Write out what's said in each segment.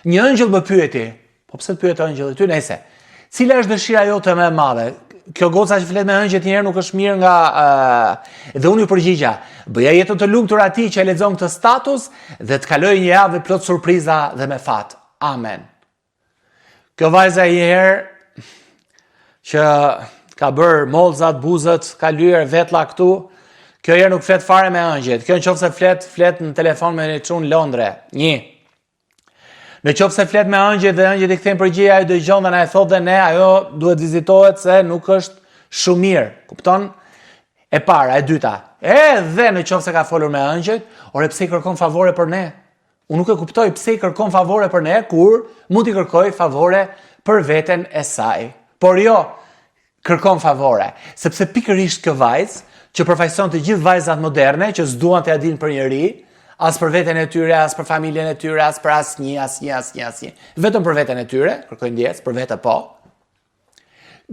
Një ëngjëll më pyeti, po pse të pyet ëngjëlli ty nejse? Cila është dëshira jote më e madhe? Kjo goca që flet me ëngjëjt një herë nuk është mirë nga uh, dhe unë iu përgjigja, bëja jetën të lumtur atij që e lexon këtë status dhe të kalojë një javë plot surpriza dhe me fat. Amen. Kjo vajza një herë që ka bërë mollzat, buzët, ka lyer vetlla këtu, kjo herë nuk flet fare me ëngjëjt. Kjo në qoftë se flet, flet në telefon me një çun në Londre. Një. Në qoftë se flet me ëngjëjt dhe ëngjëjt i kthejnë përgjigje, ajo dëgjon dhe na e thotë dhe ne, ajo duhet vizitohet se nuk është shumë mirë. Kupton? E para, e dyta. Edhe në qoftë se ka folur me ëngjëjt, ore pse i kërkon favore për ne? Unë nuk e kuptoj pse i kërkon favore për ne kur mund t'i kërkojë favore për veten e saj. Por jo, kërkon favore, sepse pikërisht kjo vajzë që përfaqëson të gjithë vajzat moderne që s'duan t'ia dinë për njeri, as për veten e tyre, as për familjen e tyre, as për asnjë, asnjë, asnjë, asnjë. Vetëm për veten e tyre, kërkoj ndjesë, për vete po.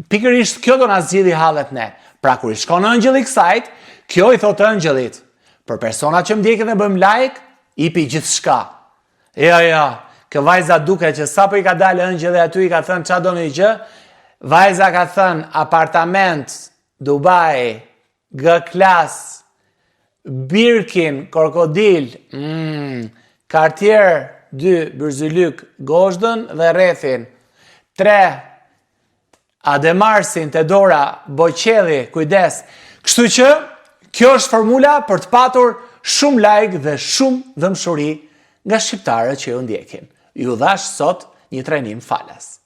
Pikërisht kjo do na zgjidhi hallet ne. Pra kur i shkon ëngjëlli kësajt, kjo i thotë ëngjëllit, për personat që më ndjekin dhe bëjnë like, ipi gjithçka. Jo, jo, kjo vajza duket që sapo i ka dalë ëngjëlli aty i ka thënë ça do një gjë, vajza ka thënë apartament, Dubai, G class, Birkin, krokodil, mm, Cartier 2, Byzylyk, Gozhdën dhe rrethin. 3, Ademarsin, te dora, Boqelli, kujdes. Kështu që, kjo është formula për të patur shumë like dhe shumë dhembshuri nga shqiptarët që ju ndjekin. Ju dhashë sot një trajnim falas.